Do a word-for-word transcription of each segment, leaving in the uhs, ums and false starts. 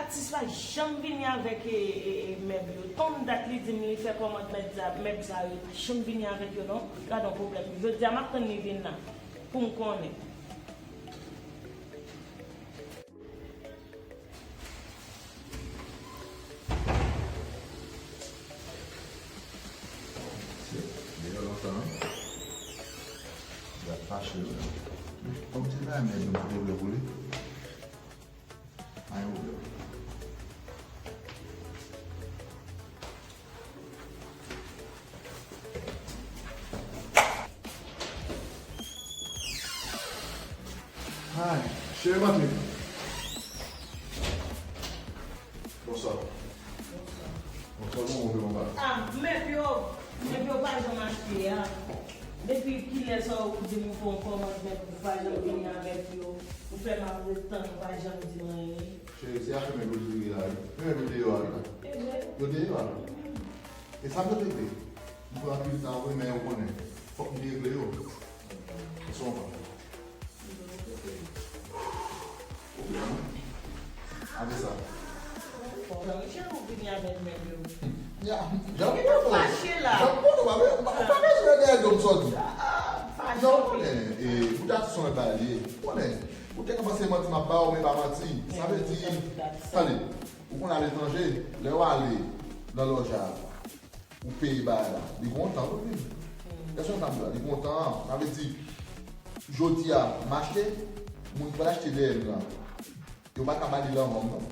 Atis pa janm vini avèk e, e, e, mèb yo. Tann dat li di m li fè kòmand mèb sa, mèb sa yo, li pa janm vini avèk yo non. Gad yon pwoblèm. Jodi a m ap tann li vin la pou m konnen. Mesye, deyò lontan, wi. Gad fache, wi. Kòm se pa mèb yo, m pa te vle pou li. Anyen pwoblèm. Ay, cheri, m antre. Bonswa. Bonswa, kòman w ye, papa? Ah, mèb yo, mèb yo pa janm achte a. Depi kilè sa ou di m ou fè yon kòmand mèb ou pa janm vini avèk yo. Ou fè m ap ret tann ou pa janm di m anyen. Cheri, se afè mèb yo li vire la, wi. Men mèb yo deyò a, wi. Yo deyò a. E sa m te regle. M pran anpil tan, wi, men ou konnen. Fòk m te regle yo. Kèsyon w pa. Pwoblèm, wi. Ane sa. Jan ou vini avèk mèb yo. Ya, jan ou fache la. Jan ou pa, ou pa bezwen dèyè do m sòti. Jan ou konnen, e, pou dat son bagay, ou konnen. Ou te kòmanse manti m ap ba w, men pa manti. Sa vle di, tande, ou konn aletranje, lè w ale nan lòj la, ou peye bagay la, li gon tan pou l vini. Kèsyon sa m di la, li gon tan, sa vle di, jodi a, m achte, moun ki pral achte dèyè m nan, yo pa ka ba li l anvan m non.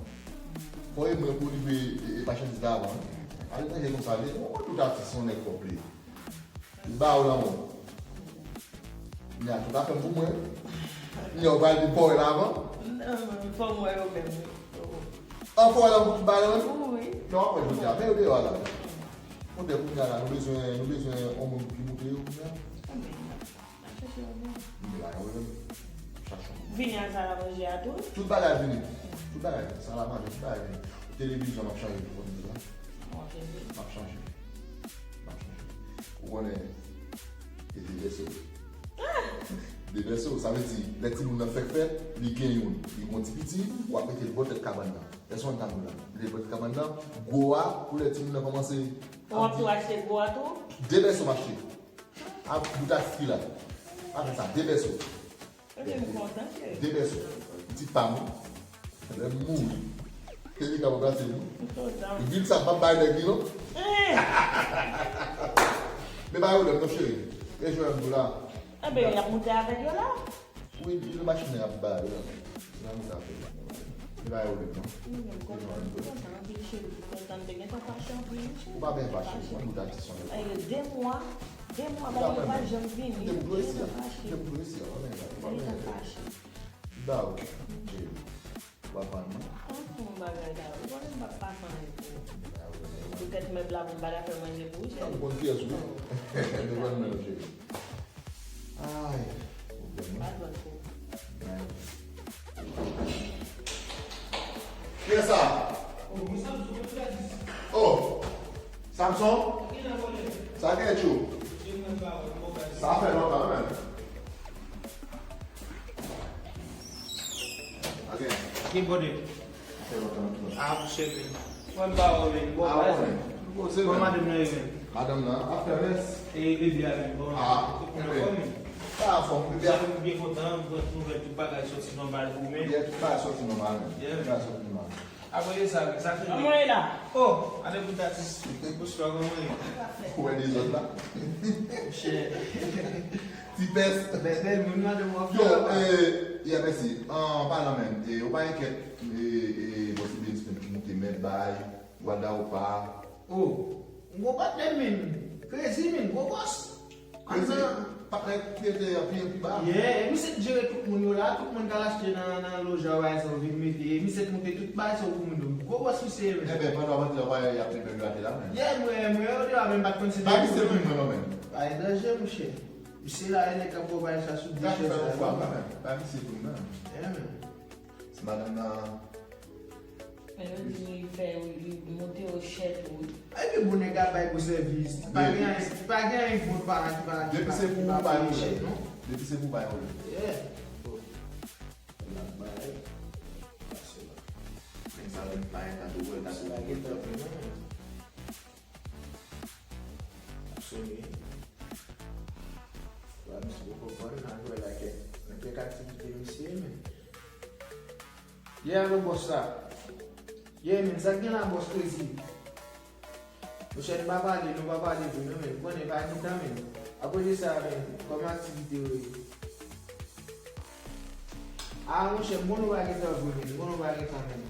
Fò e mwen pou li peye, e, e machandiz la avan, wi. Aletranje konsa l ye, mwen konn tout atis se yon nèg kòb li ye. Li ba w lanmò. Nya tout afè m pou mwen. Nya w pral di pa w wè l avan. Non, fò m wè yo menm. An fò w wè l avan pou tout bagay la menm? Wi. Non, w ap wè jodi a. Men yo deyò a la. Kote kounye a la, nou bezwen, nou bezwen yon moun ki moute yo kounye a. N ap chèche yon moun. M gen bagay wè menm. Chache yon moun. Vini ak sal a manje a tou? Tout bagay vini. Tout bagay vini. Sal a manje, tout bagay vini. Televizyon, m ap chanje tou, fò m di w sa. M ap chanje. M ap chanje. M ap chanje. Ou konnen, e de bèso. De bèso, sa vle di, lè timoun nan fèk fèt, li gen youn. Li gon ti piti, w ap mete l bò tèt kabann nan. Lè son tann la. Mete l bò tèt kabann nan, gwo a, pou lè timoun nan kòmanse. Ou ap tou achte gwo a tou? De bèso m achte. Ak bout a fi la. Pa fè sa, de bèso. Ebyen, m kontan, cheri. De bèso. Pitit pa m wi. Lè m mouri, Erika pou plase l wi. M kontan. Vil sa p ap bay nèg li non. Eh! Men pa yo lè m non, cheri. E jwè m tou la. Ebyen, y ap moute avèk yo la. Wi, li nan machin nan y ap bay la. Nan moute avèk yo. Li pa yo lè m non. Wi, men m kontan, m kontan anpil, cheri. M kontan, m te gentan fache anpil, wi, cheri. Ou pa byen fache, mwen bout a ti son. Ay, de mwa. De mwa bagay yo pa janm vini. Kite m tou resi a. Kite m tou resi a. Li pa fache. Ba ou. Ou pa fann mwen. An fon bagay la. Ou konnen m pa pa fann pou ou. Poutèt mèb la pou m pa ta fè manje pou ou, cheri. Ou konn kiyès ou ye. Nou konn mèb, cheri. Ay. Pwoblèm wi. Pa jwenn pou ou. Kiyès sa? Oh, Samson? Sa gen tchou? Sa fè lontan wi menm. Sa gen. Ki bode? Sa fè lontan wi. Ah, mouche vin. Mwen pa wè vin. Bon, ah, bagay sa. Bon, se bon, vre. Madanm nan ye vin. Madanm nan, ap fè mès. E bebe a vin. Bon. Ah, tout moun anfòm. Sa anfòm, bebe a. Mwen byen kontan, mwen twouve tout bagay sòti nòmal pou mwen. Yeah, tout bagay sòti nòmal menm. Yeah. Tout bagay sòti nòmal. Apre sa, sa fini. Kòman w ye la? Oh, ale pou tatis. Bonswa, kòman w ye? Ou wè dezòd la? Monchè. Ti pès. Bèl, bèl moun, madanm w ap fè. Yo, eh, yeah, mèsi. An palan menm, eh, ou pa enkyèt, eh, eh, bòs Benz menm ki moute mèt bay, Guadalupe. Oh, m gon patnè m menm. Crazy menm, gwo bòs. Crazy, patnè ki te pi, pi ba. Yeah, e misye t jere tout moun yo la, tout moun k al achte nan, nan Loja, bagay sa yo vin mete, e misye t moute tout bagay sa yo pou moun yo. Gwo bòs misye ye, menm. Enben, pandan w ap antre la, w pa wè y ap mete mèb yo atè la, menm. Yeah, mwen, mwen, yo te la, menm, m pa t konn se. Bay misye plim, non, menm. Bay danje, monchè. Misye la, e nèg k ap pran bagay sa sou de chèz la, menm. Bay misye plim, menm. Yeah, menm. Se madanm nan. Men yo di li fè, li moute yo chè tou. Epi bon nèg la bay bon sèvis. Pa gen, pa gen anyen bon pa, ki pa, ki pa, ki pa peye chè, non. Depi se pou bay, wi. Yeah. Bon. L ap bay. Pase la. Sa lè m pa gen tan tou, wè, ta tou. Sa gen tan vre, non? Ap sone. Wè, misye poko konprann, nan jwe la kèk, nan kèk aktivite misye, men. Yeah, alo, bòs la. Yeah, men, sa k gen la, bòs Crazy? Monchè, nou pa pale, nou pa pale vre, non, men. Ou konnen, pa gen tan, men. Apre de sa, men, kòman aktivite yo ye? Ah, monchè, m konnen w pa gen tan vre, men. M konnen w pa gen tan, men.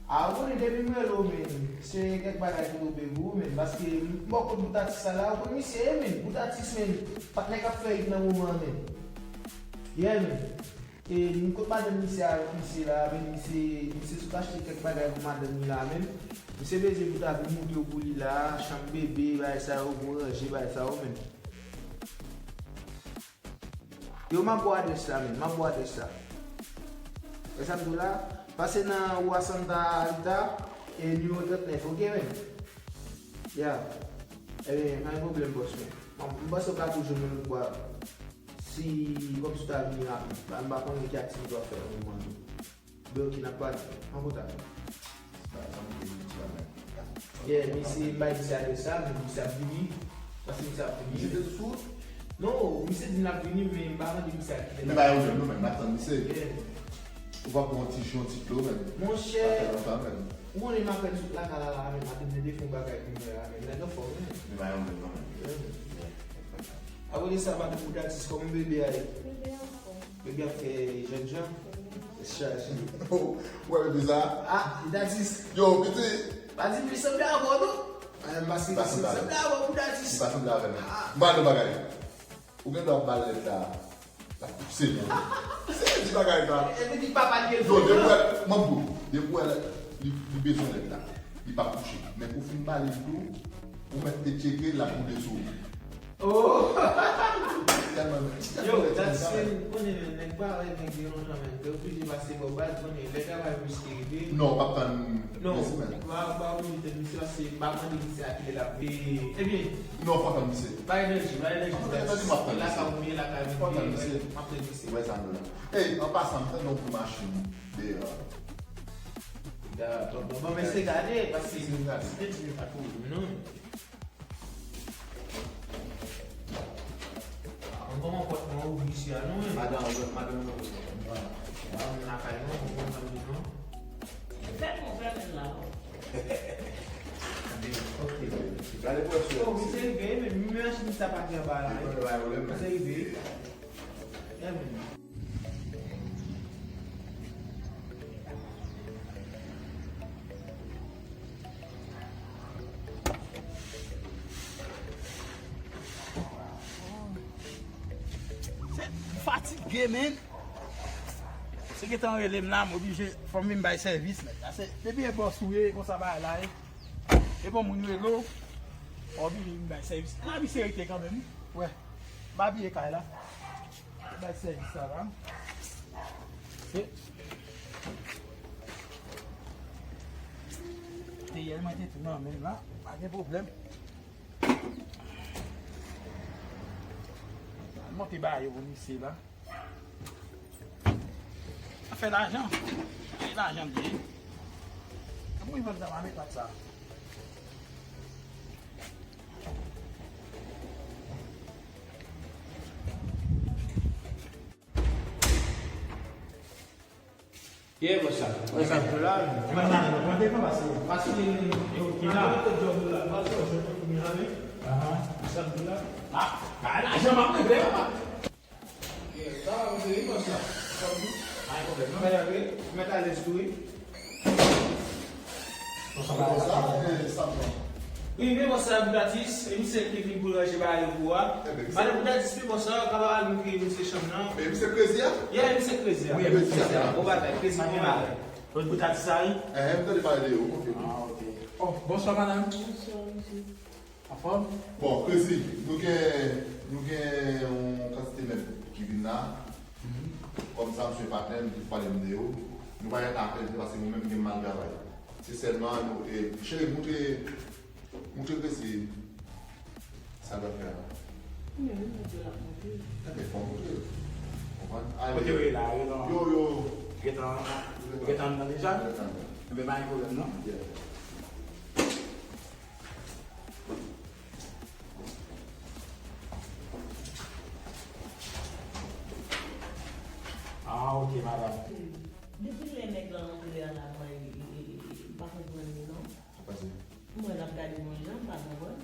Ah, ou konnen, depi m rele w, men, se kèk bagay ki tonbe pou ou, men. Paske m bò kot bout atis sa la, ou konn misye ye, men. Bout atis, men. Patnè k ap fè hit nan moman an, men. Yeah, men. E, m kot madanm misye a, misye la, men misye, misye sot achte kèk bagay pou madanm li la, men. Misye bezwen pou ta vin montre w pou li la, chanm bebe, bagay sa yo, pou ranje, bagay sa yo, men. Yo, m ap ba w adrès la, men, m ap ba w adrès la. Wè sa m di w la? Pase nan Rua Santa Rita, e nimewo trannèf, oke, men? Ya. Ebyen, pa gen pwoblèm, bòs, men. M, m panse w ka toujou jwenn lòt bwa. Si, kòmsi w ta vini rapid, m pa konnen ki aktivite w ap fè nan moman an. Bro, ki n ap pale? An kontak. Yeah, misye bay misye adrès la, men misye ap vini. Paske misye ap vini. Misye te sou wout? Non, misye di l ap vini, men m pa tande misye a kite. Men pa yon jèn, non, men m ap tann misye. Yeah. Ou pa pran yon ti jan, yon ti dlo, men. Monchè, ou konnen m apèn sot lakay la, la, men m ap vin defon bagay pou mwen la, men nèg anfòm, men. Men pa yon jèn, non, men. Yeah, men. Apre de sa, madanm Boudatis, kòman bebe a ye? Bebe anfòm. Bebe ap fè jènjan? Tèt chaje. Ou wè bebe sa? Ah, Boudatis. Yo, piti. Pa di m li sanble avè w, non. Eh, paske li sanble avè w, Boudatis. Li pa sanble avè m. Ah. M ba nou bagay. Ou gen dwa ba l lèt la. L ap pouse, non. Se di bagay sa. Epi di papa li. Non, depi w wè, m ap di w, depi w wè li, li bezwen lèt la, li p ap kouche. Men pou fin ba li l tou, ou mèt te tcheke, l ap boule sou ou. Oh! Yo, dat se, ou konnen, men, nèg pa wè nèg de lontan, men. Te oblije pase bò bal, konnen, lè travay riske rive. Non, w p ap tann. Non, pa, pa oblije tann misye, paske m pa mande misye a kilè l ap vini. Ebyen. Non, fò w tann misye. Bay enèji, bay enèji. Fò w tann misye, m ap tann misye. Lakay ou ye, lakay mwen ye, m ap tann misye. Ou wè sa m di w la. Ey, an pasan, m tande yon bri machin deyò. Bon, bon, bon, men se gade, paske se gade. Se di pa tou, non. Mwen kòman pòt mwen ouvri isi a, non, men. Madanm, madanm, madanm. Madanm lakay mwen, mwen konn sa m di, non. Fèmen, fèmen la. Ok. Gade pwòs yo. Oh, misye rive, men, men machin sa pake anba la, wi. Misye rive. Yeah, men. Se fatige, men. Se gentan rele m la, m oblije, fò m vin bay sèvis, men. Sa se, depi e bòs ou ye, konsa bagay la ye. E bon moun rele w, w oblije vin bay sèvis. Lavi se rete kanmenm, wi. Wè, m abiye kay la. Bay sèvis sa la. Se teyèl mwen te tou nan men m la, pa gen pwoblèm. Al monte ba yo pou misye la. Sa fè lajan. Fè lajan byen. Kòman yon vann sa va met sa? Ye, bòs la. Mwen sa tou la. Mwen sa tou la. Mwen te fè pase. Pase, yo, ki la. Mwen te djòb la. Mwen sa tou la. Aha. Sa tou la. Ah, bagay lajan m ap regle, papa. Ye, sa va, mwen se li, bòs la. Pa gen pwoblèm, non. Mwen alèz tou, wi. Bòs la, eh, sa bon. Wi, men bòs la, Boudatis, e misye ki vin pou l ranje bagay yo pou ou a. Madanm Boudatis, men bòs la, kapab al vin kreye misye chanm nan. Men misye Krezi a? Yeah, misye Krezi a. Wi, misye Krezi a. Bon bagay, Krezi bon bagay. Boudatis sa, wi? Eh, m tande pale de yo, ok. Ah, ok. Oh, bonswa, madanm. Bonswa, mesye. Anfòm? Bon, Krezi, nou gen, nou gen yon kantite mèb ki vin la. Kòm sa, m se patnè, m te pale m de yo. Nou pa gen tan ap pèdi, paske mwen menm, m gen mal travay. Se sèlman, nou, e, cheri, moutre, moutre Krezi sa l ap fè a. Men, men, moutre l ap moutre. Enben, fò moutre. Konprann? Ale. Kote w ye la, yo, non? Yo, yo. Gentan. Ou gentan anndan deja? Enben, pa gen pwoblèm, non. Ah, ok, madanm. Depi lè nèg lan antre a la, mwen, e, e, e, e, m pa konprann li, non. Sa pase? Mwen, l ap gade mwen jan, m pa konprann.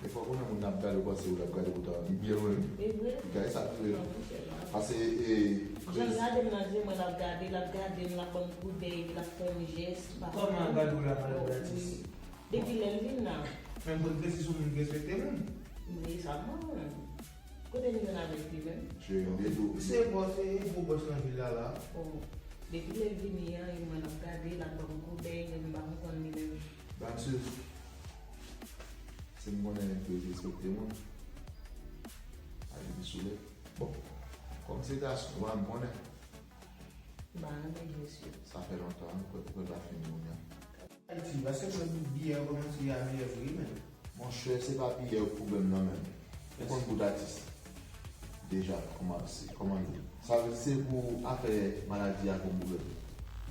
Defwa, konnen moun ap gade w, panse w l ap gade w ta byen lwen, wi. E vre? Gade sa k vre. Non, monchè, non. Pase, e, jan l gade m nan je mwen, l ap gade, l ap gade m, l ap ban m koudèy, l ap fè m jès, m pa konprann. Kòman l gade w la, madanm Gratis? Depi lè l vin la. Men m konn Gratis se yon moun ki respekte moun. Wi, sa m konn. Kote m jwenn avèk li menm? Cheri, m te di w. Se bòs, se gwo bòs nan vil la, la. Oh, depi lè l vini an, e mwen l ap gade, l ap ban m koudèy, men m pa konprann li menm. Ba m siz. Si m konnen ke w respekte moun, a vin sou lè. Bon, kòm se gason, ou pa m konnen. M pa renmen jesyo. Sa fè lontan, wi, ou kwè, ou kwè l pa fini kounye a. Ayiti, paske mwen di biyè kòmanse a biyè vre, men. Monchè, se pa biyè pwoblèm nan, menm. Ou konn bout atis. Deja, kòman se, kòman l ye? Sa vle di se pou afè maladi a konn pwoblèm.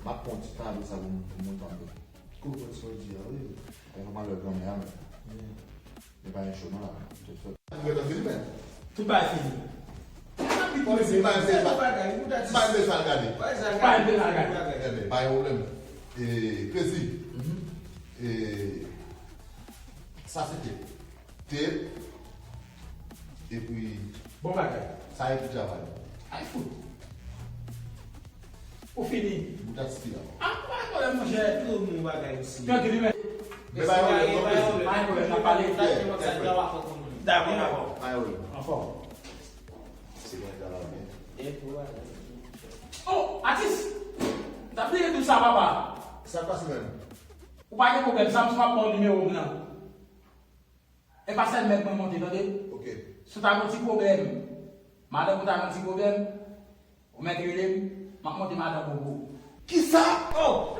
M ap pran yon ti tan apre sa pou m, pou m konn tann. Kou konn sa w di a, wi. E kòman lè granmè a, menm? Men pa gen cho non la. Tout bagay fini, men. Tout bagay fini. Mwen di pou mesye, pa enterese al gade. Pa enterese al gade. Enben, pa gen pwoblèm. E, Krezi. E, sa se te. Te. Epi. Bon bagay. Sa epi travay. Ay fout. Ou fini. Bout atis la. Ah, pa gen pwoblèm, monchè. Tout moun bagay osi. Tranquille, men. Men pa gen pwoblèm, non, Krezi. Pa gen pwoblèm, n ap pale. Dakò, dakò. Pa gen pwoblèm. Anfòm. Se bon, travay byen. Oh, atis! M t ap bliye di w sa, papa. Sa k pase menm? Ou pa gen pwoblèm, Samson ap ba w nimewo m nan. E pa sèl mèt mwen monte, tande. Ok. Si w ta gen yon ti pwoblèm, madanm ou ta gen yon ti pwoblèm, ou mèt rele m, m ap monte madanm ou pou ou. Kisa? Oh!